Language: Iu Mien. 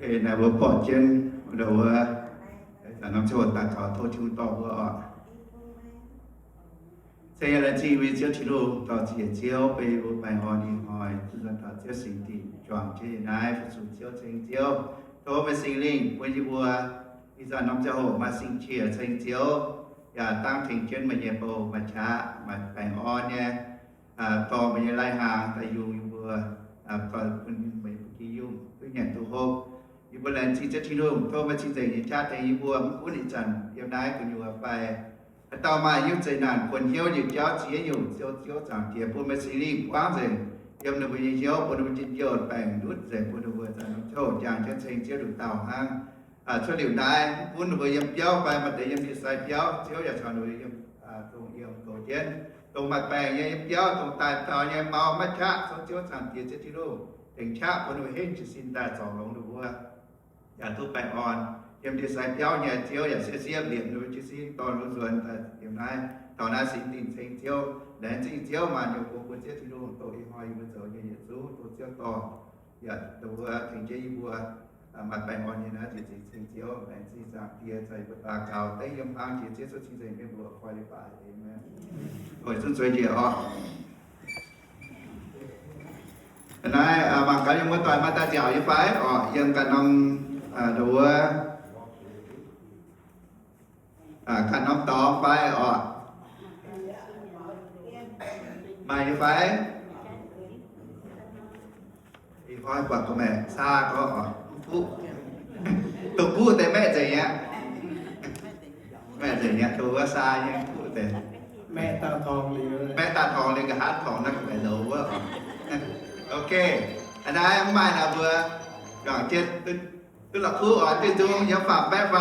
Naaiv mbuo borqv jienv wuov, wuov, norm ziangh hoc daaih taux tov Tin-Hungh dorh mbuo oc. Se yie laengz zingh mbuo nyei Ziouv Tin-Hungh, dorh ziex Ziouv bun yie mbuo baengh orn ih hnoi duqv nzuonx taux Ziouv singx dinc juangc jienv yiem naaiv fu-sux Ziouv ceng Ziouv. Tov meih Singx Lingh bun yie mbuo ih zanc norm ziangh hoc maaih sing-qiex ceng Ziouv, yaac dangv tengx jienv meih nyei bou maaih qaqv maaih baengh orn nyei, dorh meih nyei lai-hnaangx daaih yungz yie mbuo, dorh bun meih nyei ba'gi yungh duqv nyanc duqv hopv. Yie mbuo laengz zingh Ziouv Tin-Hungh, tov meih cing-nzengc nyei qaqv tengx yie mbuo, mv gunv ih zanc yiem naaiv gu'nyuoz fai haaix dauh maaih nyungc zeqc naanc kuonx hnyouv nyei jauv ziex nyungc, Ziouv, Ziouv Zaangc Diex bun meih Singx Lingh buangv nzengc yiem ninh mbuo nyei hnyouv, bun ninh mbuo njien-youh baengc ndutv nzengc, bun ninh mbuo zanc norm ziangh hoc jangx jienv ceng Ziouv nduqc dauh hnangv. Cuotv liuz naaiv, mv gunv ninh mbuo yiem biauv fai maaih deix yiem ndie-sai biauv, Ziouv yaac caux ninh mbuo yiem, dongh yiem goux jienv, dongh maaih baengc nyei yiem biauv, dongh daaih taux nyei mau maiv qaqv, Ziouv, Ziouv Zaangc Diex, Ziouv Tin-Hungh, tengx qaqv bun ninh mbuo henv jiez sin daaih zorc longx ninh mbuo, yaac duqv baengh orn. Yiem ndie-sai biauv nyei Ziouv yaac siepv-siepv liepc ninh mbuo jiez sin dorh ninh mbuo nzuonx daaih yiem naaiv, taux naaiv singx dinc ceng Ziouv. Laengz zingh Ziouv maanc nyungc bun Ziouv Tin-Hungh, dongh ih hnoi yie mbuo zoux nyei yietc zungv dongh Ziouv dorh, yaac dongh wuov tengx jienv yie mbuo maaih baengh orn nyei naaiv njiec zingh ceng Ziouv. Laengz zingh Zaangc Diex, caux yie mbuo daux gaux dengv yiem hlang jiex Ziouv Yesu cing-nzengc mienh mbuox koi nyei baac. Aamen. Weic zuqc zueiz njiec oc. Naaiv mangc gaax yie mbuo doic maaih daaih nziaauc nyei fai orqc? Yiem ganh norm, wuov, ganh norm dorngx fai orqc? Maaih nyei fai? Ih hnoi buatc gorqv-maeqc saa gorqv oc, fuqv. Dongh guv deix maeqv nzengc aqv. Maeqv nzengc aqv, dongh wuov saa nyei fuqv deix. Maeqv daaih torngx liuz, maeqv daaih torngx liuz, nqa'haav torngx naaiv gorqv-maeqc louz wuov oc. Ok, a'naaiv mv maaih naaic mbuo juangc jienv duqv la'kuqv oc, diuh nzung yiem faam baeqv faam.